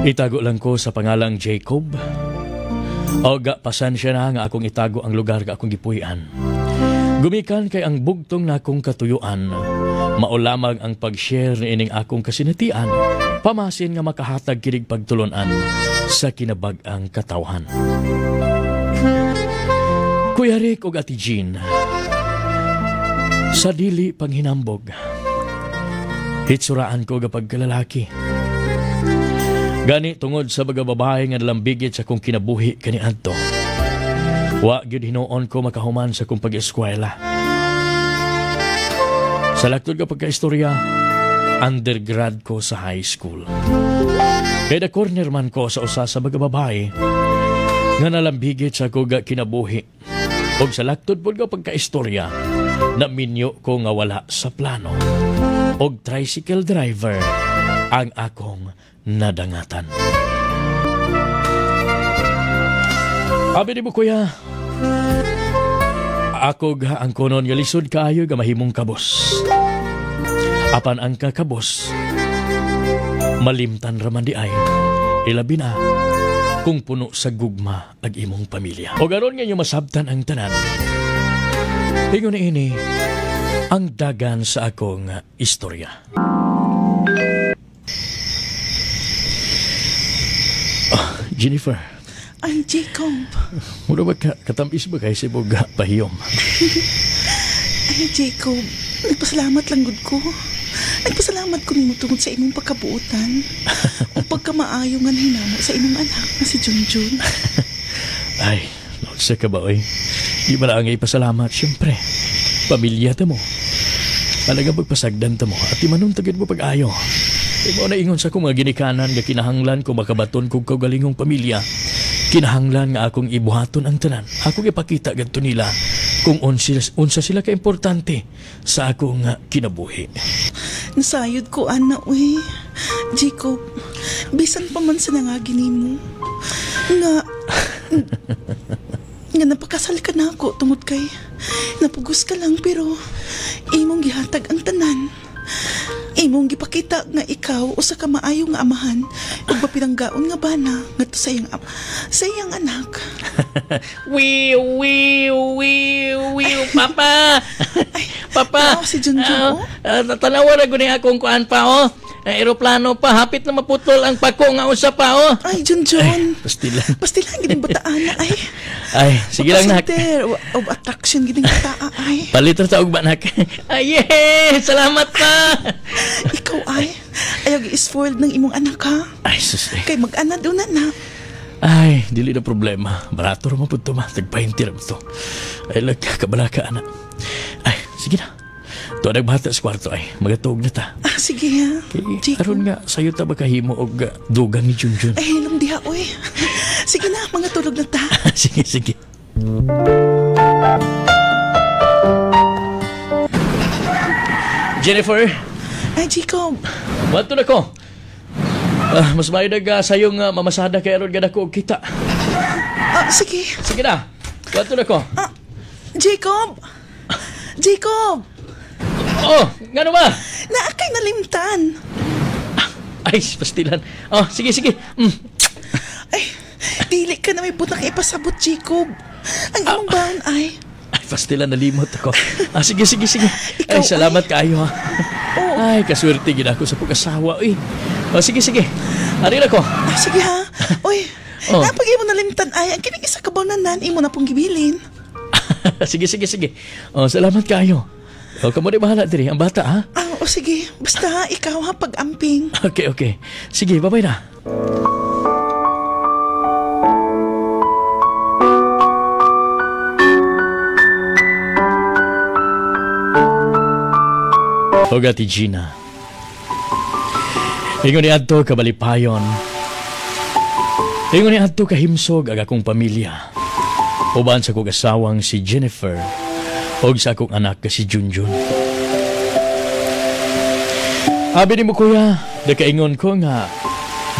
Itago lang ko sa pangalang Jacob. O ga pasensya na nga akong itago ang lugar nga akong gipuy-an. Gumikan kay ang bugtong nakong katuyuan. Mao lamang ang pag-share niining akong kasinatian. Pamasin nga makahatag kinig pagtulunan sa kinabag-ang katawhan. Kuya Rick ug Ate Jean, sa dili panghinambog, hitsuraan ko ga pagkalalaki. Gani tungod sa baga babae nga nalambigit sa akong kinabuhi kaniadto. Wa gyud hinuon ko makahuman sa akong pag-eskwela. Sa laktod ka pagkaistorya, undergrad ko sa high school. Kay da corner man ko sa usa sa baga babae nga nalambigit sa akong kinabuhi. Og sa laktod pod ka pagkaistorya, naminyo ko nga wala sa plano. Og tricycle driver ang akong nadangatan. Abi ni mo kuya, ako ga ang konon nga lisod kaayo ga mahimong kabos. Apan ang kakabos, malimtan raman di ay, ilabi na kung puno sa gugma ag imong pamilya. O garon nga inyo masabtan ang tanan. Ingon ini ang dagan sa akong istorya. Jennifer. Ay, Jacob. Mura ba katamis ba kayo si Boga pahiyom? Ay, Jacob. Nagpasalamat lang gud ko. Nagpasalamat ko nimo tungod sa imong pagkabuotan o pagkamaayo nga hinamo sa imong anak na si Junjun. Ay, naunsa ka ba, oy? Di ba na ang ipasalamat? Siyempre, pamilya ta mo. Talaga pagpasagdan ta mo at imanong tagid mo pag-ayo. Mo na ingon sa akong mga ginikanan nga kinahanglan ko makabaton kog kaugalingong pamilya. Kinahanglan nga akong ibuhaton ang tanan. Akong ipakita gadto nila kung unsa sila kaimportante sa akong kinabuhi. Nasayod ko, ana, uy. Jacob, bisan pa man sa nangagi nimo nga nga napakasal ka na ako tungod kay napugos ka lang pero imong gihatag ang tanan. Imong gipakita nga ikaw usa ka maayo nga amahan ug mapilanggaon nga bana ngadto sa iyang anak. Wiu wiu wiu wiu papa. Ay, papa. Tao si Junjun. Tanawa ra gud ni akong kuan pa oh. Aeroplano pa hapit na maputol ang pako nga usa pa oh. Ay Junjun. Pastilan. Pastilan gid bataan na ay. Ay, sige lang nak. Center of attraction gid bataa ay. Palit ra ta og banak. Ay, yeah, salamat pa. Ikaw ay ayaw gi-spoiled ng imong anak ha. Ay sus. Kay mag-ana do na na. Ay, dili na problema. Barato ra man pud to ma, tag 20 ra to. Ay lag kabalaka ana. Ay, sige na. Tuwa nagbata sa kwarto ay, magatog na ta. Ah, sige ha. Kay, aron nga, sayo ta bakahimo og dugang ni Junjun. Ay, hilong diha, oy. Sige na, mga tulog na ta. Sige, sige. Jennifer. Ay, Jacob. Bato na ko. Mas mayo nag sayong mamasada kay aron gana ko og kita. Ah, sige. Sige na. Bato na ko. Ah, Jacob. Jacob. Oh, ngano ba? Naa kay nalimtan. Ay, pastilan. Oh, sige, sige. Mm. Ay, dili ka na may butang ipasabot, Jacob. Ang imong baon ay. Ay, pastilan, nalimot ako. Ah, sige, sige, sige. Ikaw, ay, salamat ay kaayo ha. Oh. Ay, kaswerte gid ako sa pag-asawa. Uy. Oh, sige, sige. Ari na ko. Ah, sige ha. Uy, oh. Napag imo nalimtan ay, ang kining isa ka baonanan, imo na pong gibilin. Sige, sige, sige. Oh, salamat kaayo. O, kamo di bahala diri, ang bata, ha? Ah, o sige. Basta ha, ikaw ha, pag-amping. Okay, okay. Sige, bye-bye na. O, Ate Gina. Ingon ni adto kabalipayon. Ingon ni adto kahimsog ag akong pamilya. Uban sa kong asawang si Jennifer og sa akong anak ka si Junjun. Abi ni mo kuya, nakaingon ko nga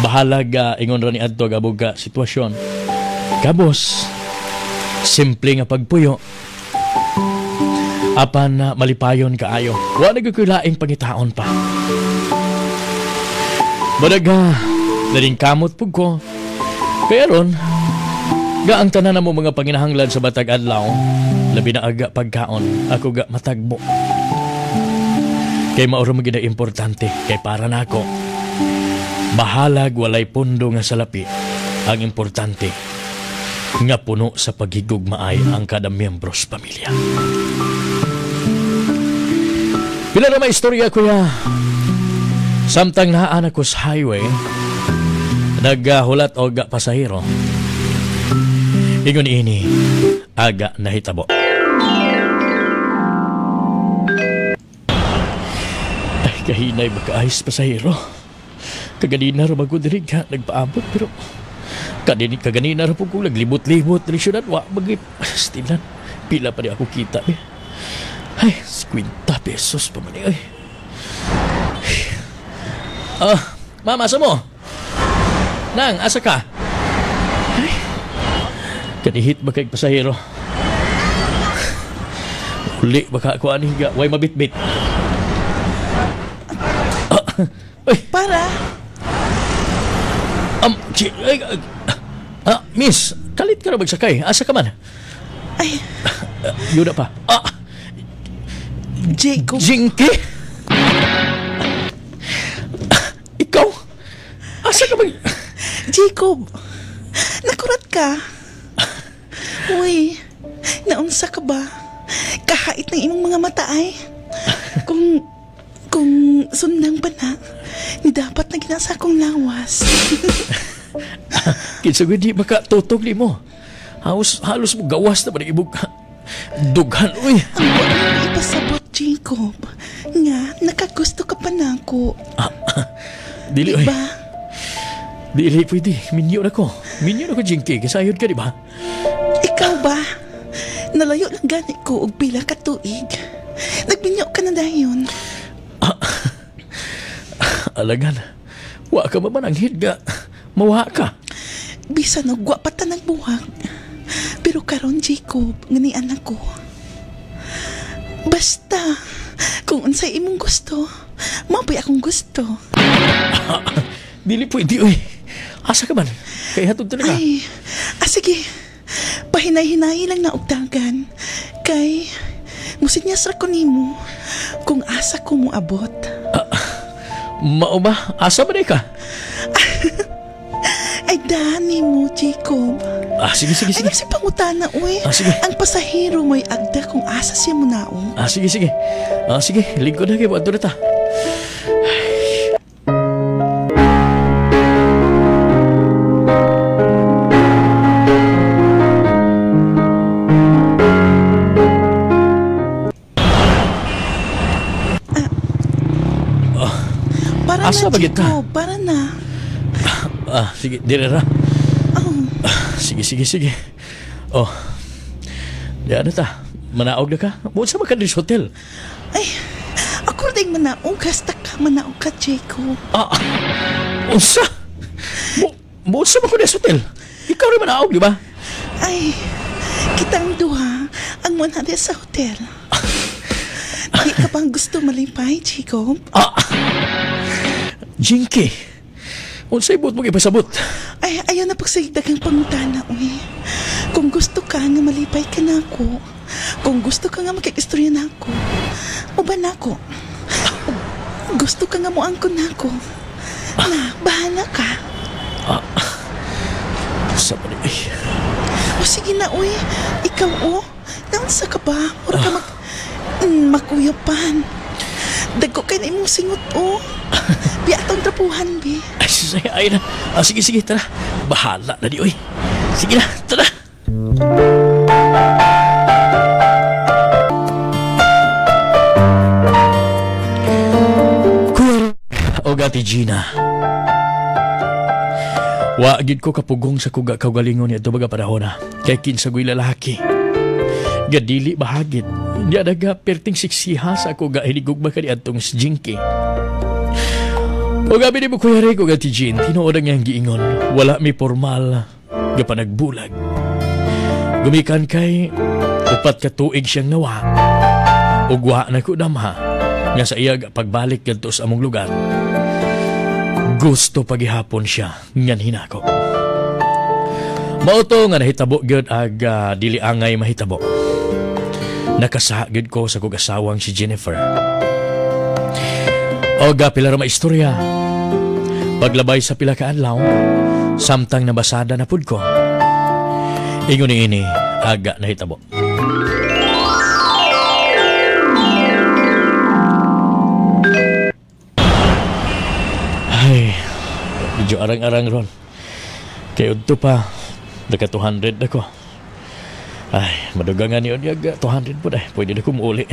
bahalag ingon ra ni adto gabog ka sitwasyon. Kabos, simple nga pagpuyo. Apan malipayon kaayo. Wa na gyud koy laing pangitaon pa. Badaga, Naring kamot pug ko. Kaya ron, gaang tanan na mo mga panginahanglan sa batag adlaw, labi na aga pagkaon, ako ga matagbo. Kay mauro mo gina importante, kay para nako. Bahalag walay pundo nga salapi, ang importante nga puno sa paghigugmaay ang kada miyembro sa pamilya. Pila na may istorya, kuya. Samtang naan ako sa highway, naghulat og pasahero. Ingon ini, aga nahitabo. Ay, kahinay baka ayos pasahero. Kaganina ra bago diri ka nagpaabot pero kaganina ra po ko naglibot-libot diri syudad wa bagay stilan. Pila pa di ako kita. Eh. Ay, 50 pesos pa man eh. Ah, mama, asa mo? Nang, asa ka? Ay, kanihit ba kay pasahero? Uli ba ka ako ani ga? Way mabitbit. Ah, ay. Para? Ay, miss, kalit ka na magsakay. Asa ka man? Ay. Yun na pa. Ah! Jacob. Jinky? Ikaw? Asa ka mag... Jacob, nakurat ka. Uy, naunsa ka ba? Kahait ng imong mga mata ay. Kung sundang pa na, ni dapat na ginasa akong lawas. Kinsa di baka tutog ni mo. Halos mo gawas na ba ng ibog dughan, uy. Ang buwan ipasabot, Jacob, nga nakagusto ka pa na ako. Dili, uy. Diba? Dili, pwede. Minyo na ko. Minyo na ko, Jinky. Kasayod ka, di ba? Ikaw ba? Nalayo lang gani ko og pila ka tuig. Nagminyo ka na dayon. Alagan, wa ka ba man ang hidga? Mawa ka. Bisan og wa pa ta nagbuhag. Pero karon, Jacob, ngani anak ko. Basta, kung unsay imong gusto, mao pa'y akong gusto. Dili pwede, uy. Asa ka man? Kay hatod talaga. Ay, sige. Pahinay-hinay lang na og dagan. Kay, musinyas ra ko nimo kung asa ko moabot. Mao ba? Asa ba di ka? Ay, dani mo, Jacob. Ah, sige, sige, sige. Ay, si pangutana, uy. Ah, sige. Ang pasahero mo'y agda kung asa siya munaong. Ah, sige, sige. Ah, sige. Lingkod na kayo. Ato na ta. Para Asa na, ba kita? Jacob. Para na. Ah, sige. Dire ra. Oh. Sige, sige, sige. Oh. Diyan na ta. Manaog na ka? Buot sa makadris hotel. Ay, ako rin manaog. Hasta ka, manaog ka, Jacob. Ah, unsa? Buot sa makadris hotel? Ikaw rin manaog, di ba? Ay, kitang duha ang muna sa hotel. Di ka bang gusto malipay, Jacob? Ah, Jinky, unsay buot mong ipasabot? Ay, ayaw na pagsigdag ang pangutana, uy. Kung gusto ka nga malipay ka na ako, kung gusto ka nga makikistorya na ako, uban na ako. Gusto ka nga muangkon na ako. Na, bahala ka. Ah, sabay. O sige na, uy. Ikaw, oh. Naunsa ka ba? Mura ka makuyapan. Dagko kay na imong singot, oh. Biatong trapuhan, bi. Ay, ay na. Ah, sige, sige, tara. Bahala na di, uy. Sige na, tara. Kuya o Ate Gina, wa gid ko kapugong sa kuga kaugalingon niya ito baga panahon na. Kay kinsa ko'y lalaki. Gadili bahagit. Niya naga perting siksiha sa ako ga hinigugma ka ni atong si Jinky. O gabi ni mo Kuya Rico Ate Jean, tinuod ang iyang giingon. Wala mi formal, gapanagbulag. Gumikan kay 4 ka tuig siyang nawa. Ug wa na ko damha nga sa iya pagbalik kadto sa among lugar. Gusto pagihapon siya ngan hinako. Mao to nga nahitabo gyud ag dili angay mahitabo. Nakasaha gyud ko sa kog asawang si Jennifer. Og pila ra maistorya. Paglabay sa pila ka adlaw, samtang nabasada na pud ko. Ingon niini aga nahitabo. Ay, medyo arang-arang ron. Kay udto pa, naka 200 ako. Ay, madugangan yun yag 200 po dahil. Pwede na kumuuli.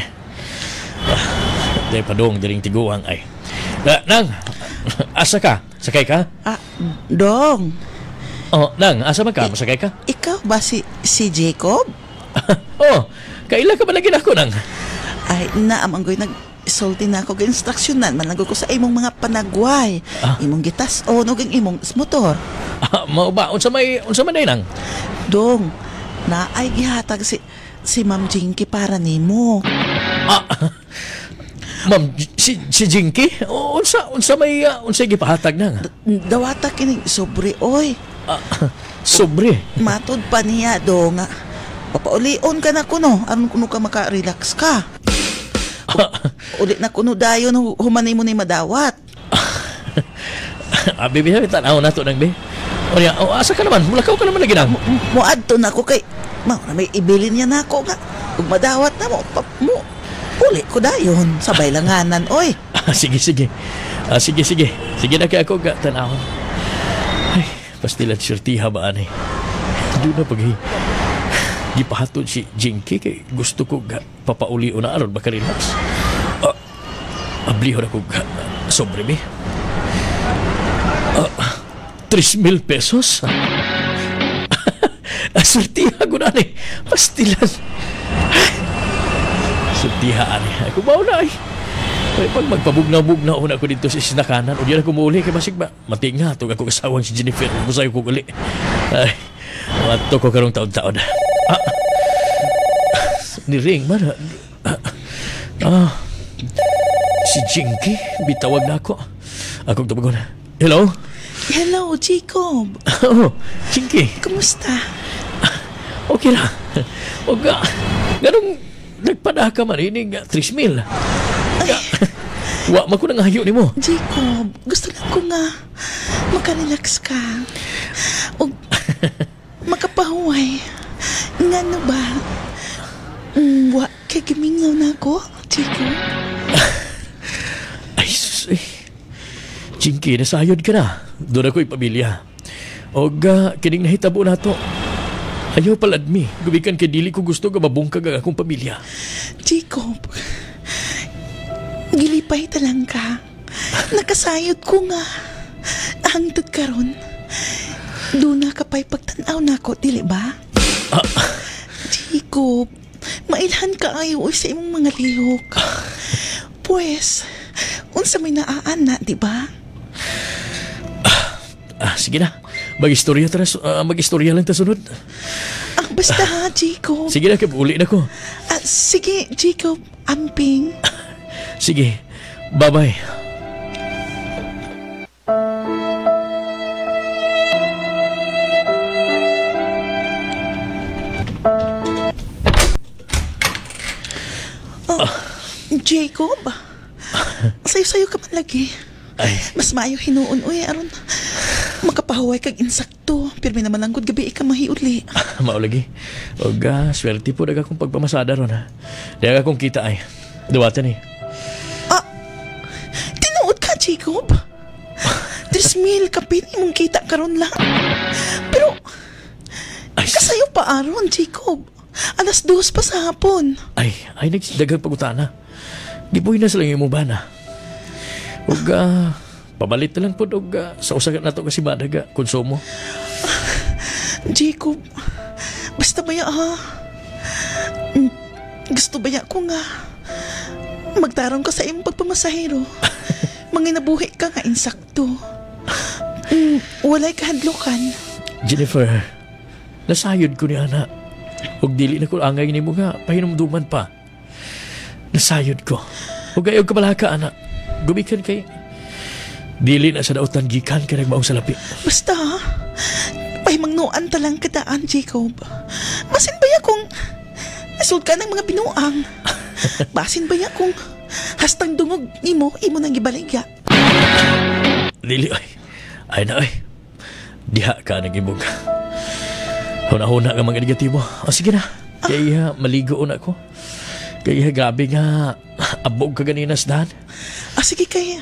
Dahil padong, diring tiguang ay. Nang, asa ka? Sakay ka? Ah, dong. Oh, nang, asa man ka? Masakay ka? Ikaw ba si Jacob? Oh, kaila ka ba lagi na ako, nang? Ay, naamanggoy, nag-sulti na ako, instruksyonan man ko sa imong mga panagway. Ah. Imong gitas-on o imong motor. Ah, mao ba? Unsa man day, nang? Dong, naay gihatag si Ma'am Jinky para nimo. Ah, Ma'am, si Jinky? Unsa may unsay gipahatag nang? Dawata kining sobre oy. Ah, sobre. Matod pa niya dong. Papaulion ka na kuno aron kuno ka maka-relax ka. Uli na kuno dayon humanay mo ni madawat. Ah, baby, tanaw na to nang be. Onya, oh, asa ka naman? Mulakaw ka naman lagi nang. Muadto na ko kay mao na may ibilin niya nako nga. Ug madawat na mo, mo uli ko dayon sabay langanan oy. Ah, sige. Ah, sige. Sige na kay ako ga tanawon. Ay, pastilan sirtiha ba ani. Doon na pag gipahatod si Jinky kay gusto ko ga papauli na aron baka relax. Abliho na ko ga sobre mi. 3,000 pesos. Sirtiha ko na ni. Pastilan. Sirtiha ani. Ako ba na ay. Ay, pag magpabugnaw-bugnaw na ako dito sa sinakanan, o di na ko muuli kay basig ba? Matinga, itong ako kasawang si Jennifer. Musayo ko uli. Ay, mato ko karong taon-taon. Ah, ni ring man. Ah, si Jinky, bitawag na ako. Akong tumagon. Hello? Hello, Jacob. Oh, Jinky. Kumusta? Okay lang. O ga, ganong nagpada ka man, ining 3,000. Wa man ko nang hayo nimo. Jacob, gusto lang ko nga makarelax ka. O makapahuway. Ngano ba? Wa kay gimingaw na ako, Jacob. Ay, sus, eh. Jinky, nasayod ka na. Doon ako'y pamilya. O kining nahitabo na to. Ayaw paladmi. Gumikan kay dili ko gusto nga mabungkag ang akong pamilya. Jacob, gilipay talang ka. Nakasayod ko nga. Hangtod karon. Doon na ka pa'y pagtanaw na ako, dili ba? Ah. Jacob, mailhan ka ayo sa imong mga lihok. Pues, unsa may naaana, di ba? Ah, sige na. Mag-istorya mag-istorya lang ta sunod. Ah, basta ha, Jacob. Sige na, uli na ko. Ah, sige, Jacob. Amping. Sige. Bye-bye. Oh, Jacob? Sayo-sayo ka man lagi. Ay. Mas maayo hinuon, uy, aron makapahuway kag insakto. Pirmi naman ang good gabi ika mahiuli. Mao lagi. Og swerte po daga akong pagpamasada ron ha. Daga akong kita ay. Duwatan eh. Ah, tinuod ka, Jacob. 3,000 kapin imong kita karon lang. Pero ay, kasayo pa aron, Jacob. 2:00 pa sa hapon. Ay, nagdaghang pagutana. Gibuhi na sila yung imong bana. Og pabalit na lang po og sa usa na to kasi madaga konsumo. Jacob, basta baya ha. Gusto baya ko nga magtarong ka sa imong pagpamasahero. Manginabuhi ka nga insakto. Walay kahadlukan. Jennifer, nasayod ko ni ana. Og dili na ko angay nimo nga pahinumduman pa. Nasayod ko. Og ayaw kabalaka ana. Gumikan kay Dili na sa dautan gikan ka nagmaong salapi. Basta, pahimangnuan ta lang kadaan, Jacob. Basin ba ya kung nasud ka ng mga binuang? Basin ba ya kung hastang dungog nimo, imo nang gibaligya? Dili ay. Ay na ay. Diha ka nagibog. Huna-huna nga mga negatibo. O sige na. Kaya maligo na ko. Kaya grabe nga abog ka ganina sa dahan. Ah, sige kay.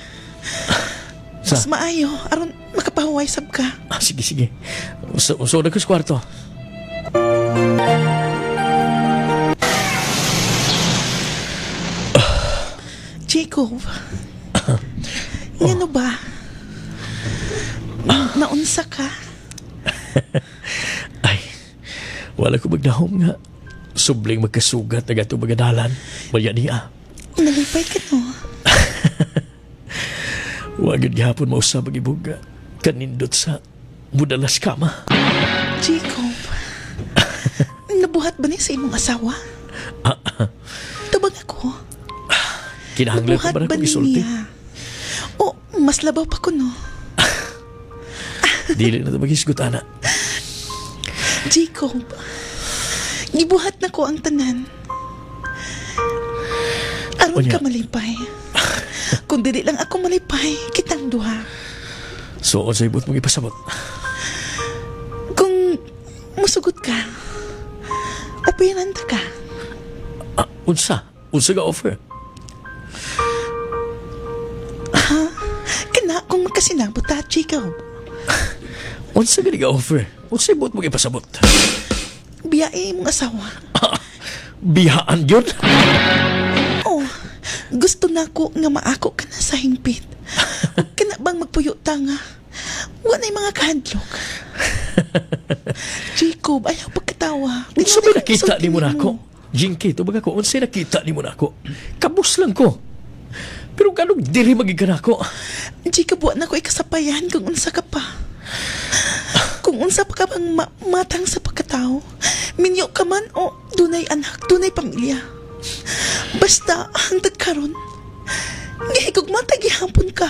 Sa? Mas maayo, aron makapahuway sab ka. Ah, sige, sige. Uso na ko sa kwarto. Jacob, ngano ba? Naunsa ka? Ay, wala ko magdahom nga. Subling magkasugat na gato magadalan. Wala niya. Nalipay ka no? Wagid gihapon mausab ang ibog. Kanindot sa budalas kama. Jacob, nabuhat ba ni sa imong asawa? Tubag ako. Kinahanglan ko Nabuhat ba na ba kong isulti? niya? O, mas labaw pa ko no? Dili na ito maghisgot, ana. Jacob, gibuhat na ko ang tanan. Aron Unya. ka malipay. Kung dili lang ako malipay, kitang duha. So, sa ibot mong ipasabot. Kung musugot ka, operan ta ka. Ah, unsa? Unsa ga offer? Kana kung magkasinabot ta, Jacob. Unsa gani ga offer? Unsa ibot mong ipasabot? Biyae imong asawa. Bihaan yun? Oh, gusto na ko nga maako ka na sa hingpit. Ug kana bang magpuyo ta nga? Wa na'y mga kahadlok. Jacob, ayaw pagkatawa. Unsa Tinuod may nakita akong nimo isulti nako? Jinky, tubag ako, unsay nakita nimo nako? Kabus lang ko. Pero ganong diri magig ka nako. Jacob, wa na ko ikasapayan kung unsa ka pa. Kung unsa pa ka bang matang sa pagkatao, minyo ka man o dunay anak, dunay pamilya. Basta, hangtod karon, gihigugma ta gihapon ka.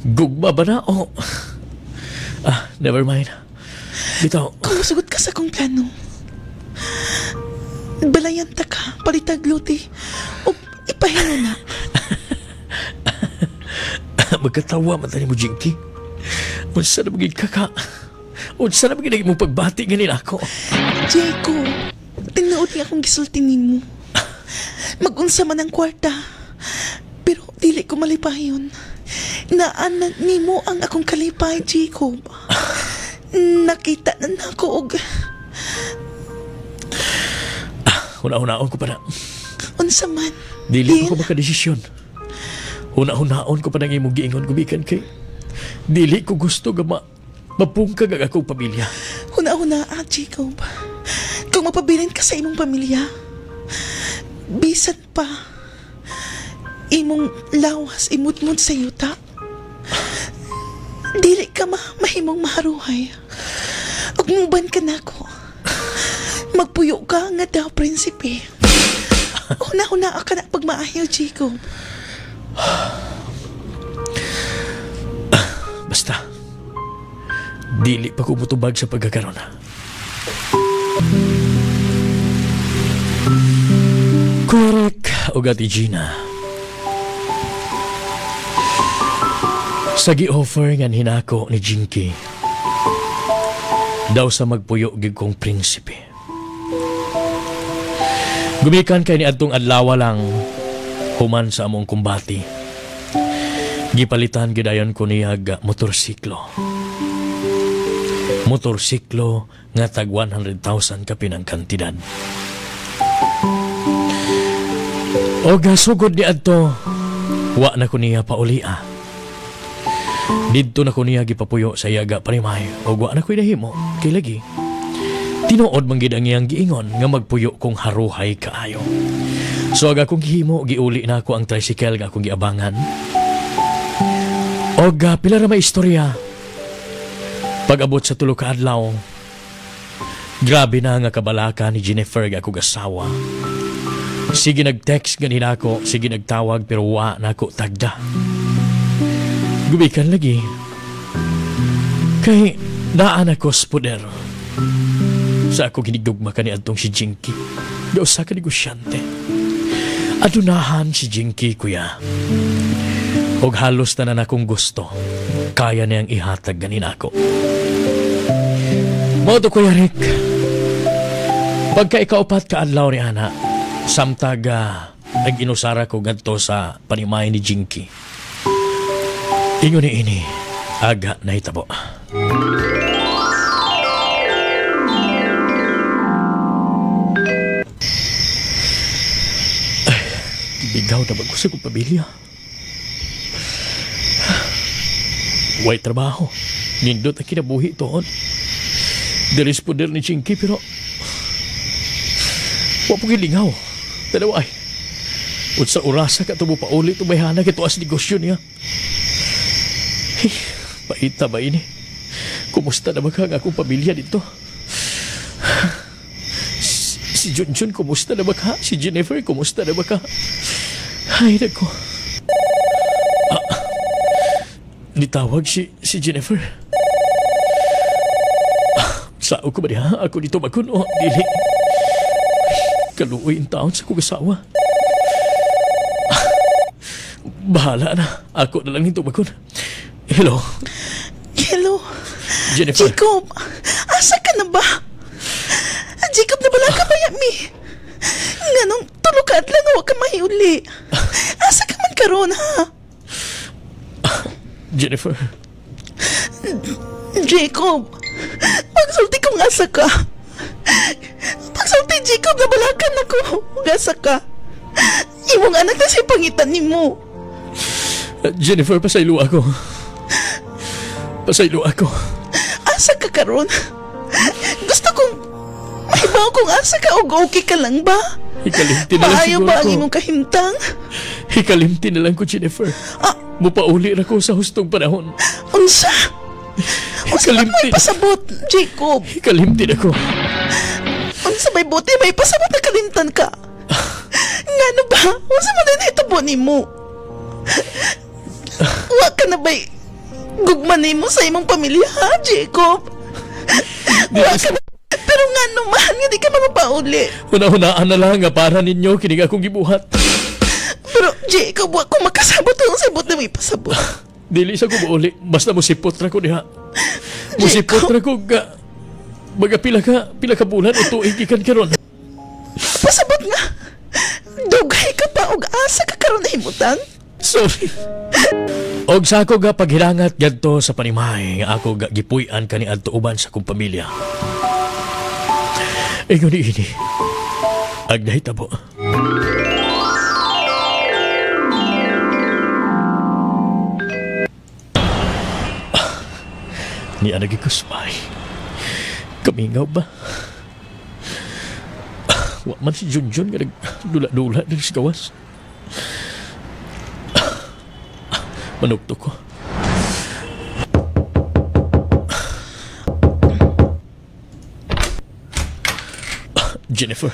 Gugma ba na o? Ah, never mind. Bitaw, Kung musugot ka sa akong plano, balayan ta ka, palitag luti, o ipahino na. Magkatawa man tani mo, Jinky. Unsa na magig ka ka? Unsa na magig mong pagbati ganin ako? Jacob, tinuod nga akong gisulti nimo. Magunsa man ang kwarta, pero dili ko malipayon. Naan na nimo ang akong kalipay, Jacob. Nakita na nako og Huna-hunaon ko pa na. Unsa man. Dili ko makadesisyon. Huna-hunaon ko pa nang imong giingon gumikan kay dili ko gusto nga mapungkag ang akong pamilya. Huna-huna, Jacob. Kung mapabilin ka sa imong pamilya, bisan pa imong lawas imudmud sa yuta, dili ka mahimong maharuhay. Ug muban ka nako. Magpuyo ka nga daw, prinsipe. Huna-huna ka na pagmaayo, Jacob. Basta, dili pa ko mutubag sa pagkakaroon. Kuya Rick o Ate Gina. Sa gi-offer nga hinako ni Jinky, daw sa magpuyo gid kong prinsipe. Gumikan kay ni adtong adlaw lang human sa among kumbati. Gipalitan gidayon ko niya ga motorsiklo. Motorsiklo nga tag 100,000 kapin ang kantidad. O gasugod ni adto, wa na ko niya paulia. Didto na ko niya gipapuyo sa iyaga parimay og wa na ko'y nahimo kay lagi. Tinuod man gid ang iyang giingon nga magpuyo kong haruhay kaayo. So ag akong gihimo, giuli na ako ang tricycle nga akong giabangan. Og pila ra may istorya. Pag-abot sa tulo ka adlaw, grabe na nga kabalaka ni Jennifer nga akong asawa. Sige nag-text ganin ako, sige nagtawag pero wa na ako tagda. Gumikan lagi. Kay naan ako sa poder. Sa ako ginigugma ka ni adtong si Jinky. Gausa ka negosyante. Adunahan si Jinky, kuya. Og halos tanan akong gusto. Kaya niyang ihatag ganin ako. Mao to, Kuya Rick. Pagka ikaupat ka adlaw ni ana, samtag nag-inusara ko ngadto sa panimay ni Jinky. Ingon ni ini, aga nahitabo. Ay, bigaw na ba ko sa kong pamilya? Way trabaho. Nindot ang kinabuhi toon. Diris poder ni Jinky pero wa po gilingaw. Tanaw ay. Unsa orasa ka tumo pauli tumayhana kay tuas negosyo niya. Hey, paita ba ini? Kumusta na ba ka ang akong pamilya dito? Si Junjun, kumusta na ba ka? Si Jennifer, kumusta na ba ka? Ay, nako. Nitawag si Jennifer. Sao ko ba niya? Ako dito maguno. Dili. Kaluoy ang taon sa kong asawa. Bahala na. Ako na lang nito magun. Hello. Hello. Jennifer. Jacob, asa ka na ba? Jacob, nabala ka ba yami? Nganong tulog ka at lang wa ka mahiuli. Asa ka man karon ha? Jennifer. Jacob, pagsulti kong asa ka. Pagsulti, Jacob, nabalakan ako. Asa ka. Imong anak na siya pangitan nimo. Jennifer, pasaylo ako. Pasaylo ako. Asa ka karon? Gusto kong mahibaw kung asa ka og okay ka lang ba? Hikalimti na lang Maayo siguro ba ang ko. imong kahimtang? Hikalimti na lang ko, Jennifer. Mupauli ra ko sa hustong panahon. Unsa? Unsa man Hikalimti. may pasabot, Jacob? Hikalimti na ko. Unsa may buti may pasabot na kalimtan ka? Ngano ba? Unsa man din hitabo nimo? Wa ka na ba'y gugma nimo sa imong pamilya, ha, Jacob? Wa ka na. Pero ngano man, nga di ka mapauli. Huna-hunaan na lang nga para ninyo kining akong gibuhat. Pero Jacob, wa ko makasabot ang sabot na may pasabot. Dili sa ko mauli. Basta musipot ra ko diha. Musipot ra ko ga. Baga pila ka bulan o tuig gikan karon. Pasabot nga. Dugay ka pa og asa ka karon nahimutang. Sorry. Og sa ako ga paghilangat gadto sa panimay nga ako ga gipuy-an kani adto uban sa akong pamilya. Ingon ni ini. Ag nahitabo. Ni ana gikusmay. Kamingaw ba? Wa man si Junjun nga nagdula-dula diri sa gawas. Manugto ko. Jennifer.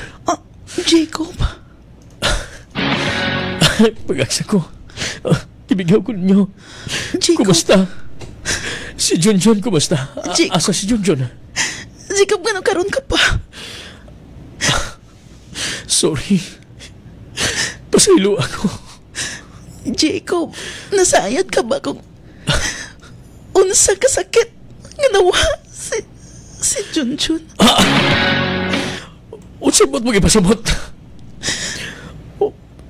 Jacob. Pag-aksa ko. Ibigaw ko ninyo. Jacob. Kumusta? Si Junjun, kumusta? Jacob. Asa si Junjun? Jacob, ganun karon ka pa. Sorry. Pasaylo ako. Jacob, nasayad ka ba kung unsa ka sakit nga nawa si Junjun? Unsa bot mo gipasabot?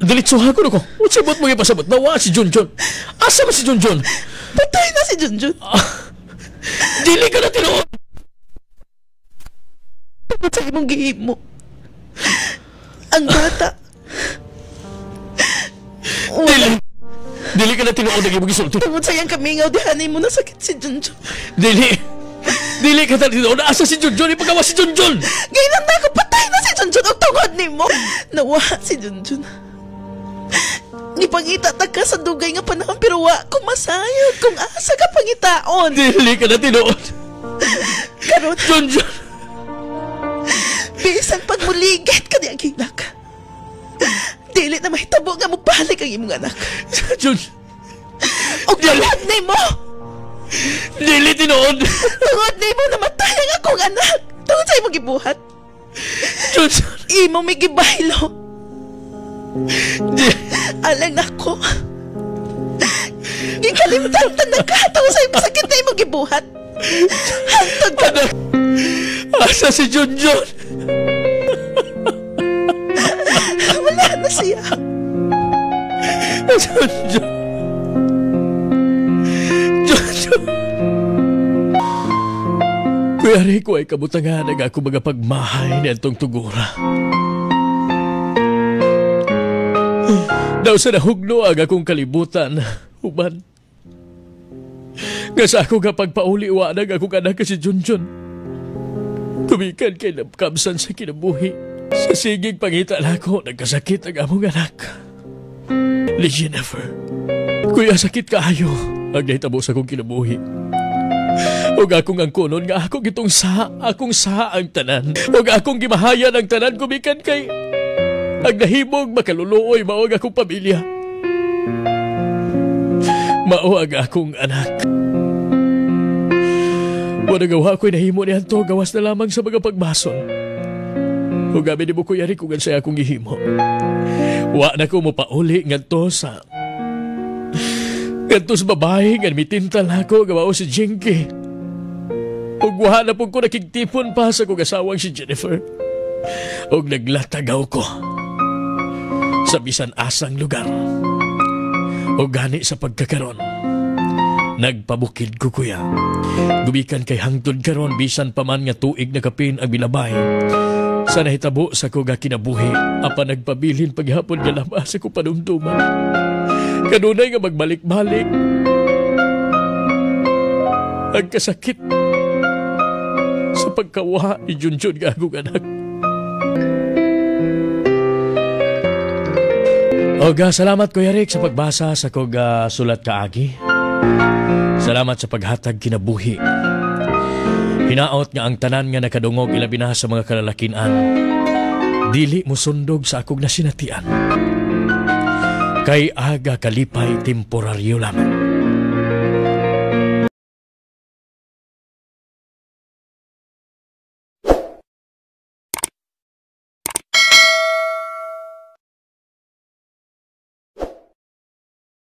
Dilitsuha ko na ko. Unsa bot mo gipasabot? Nawa si Junjun. Asa ba si Junjun? Patay na si Junjun. Dili ka na tinuod. Tungod sa imong gihimo. Ang bata. Dili. Dili ka na tinuod ang imong gisulti. Tungod sa iyang kamingaw, dihanay mo na sakit si Junjun. Dili. Dili ka na tinuod. Asa si Junjun? Ipagawa si Junjun. Ngayon na ako, patay na si Junjun. Ang tungod nimo. Nawa si Junjun. Gipangita ta ka sa dugay nga panahon pero wa ko masayod kung asa ka pangitaon. Dili ka na tinuod. Karon Junjun. Bisan pag muligid ka di ang hilak. Dili na mahitabo nga mobalik ang imong anak. Junjun. Ug tungod nimo, Dili tinuod. Tungod nimo namatay ang akong anak. Tungod sa imong gibuhat. Junjun. Imo mi gibaylo. Alang nako. Gikalimtan ta na ka tungod sa imong sakit na imong gibuhat. Hantod ka. Anak. Asa si Junjun? Wala na siya. Junjun. Junjun. Kuya Rico ay kabutangan ang ako mga pagmahay ni Antong Tugura. Daw sa nahugno ang akong kalibutan, uban. Nga sa ako nga pagpauli, wa na akong anak si Junjun. Tumikan kay nabkamsan sa kinabuhi. Sa sigig pangita nako, nagkasakit ang among anak. Ni Jennifer. Kuya, sakit kaayo ang nahitabo sa akong kinabuhi. Ug akong angkonon nga akong itong sa, akong sa ang tanan. Ug akong gimahayan ang tanan gumikan kay ang nahimog makaluluoy mao ang akong pamilya. Mao ang akong anak. Wala gawa ko'y nahimo ni Anto, gawas na lamang sa mga pagbasol. Ug gabi ni mo, Kuya Rick, kung sa akong gihimo. Wa na ko mopauli ngadto sa babae nga mitintal ako gawa si Jinky. Ug wa na pud ko nakigtipon pa sa kong asawang si Jennifer. Ug naglatagaw ko sa bisan asang lugar. Ug gani sa pagkakaron, nagpabukid ko, kuya. Gumikan kay hangtod karon bisan pa man nga tuig na kapin ang bilabay sa nahitabo sa ko nga kinabuhi, apan nagpabilin paghapon nga labas sa ko panumduman. Kanunay nga magbalik-balik ang kasakit sa pagkawa ni Junjun nga akong anak. Oga, salamat Kuya Rick sa pagbasa sa kog sulat kaagi. Salamat sa paghatag kinabuhi. Hinaot nga ang tanan nga nakadungog ilabi na sa mga kalalakinan, dili mosundog sa akong nasinatian. Kay aga kalipay temporaryo lamang.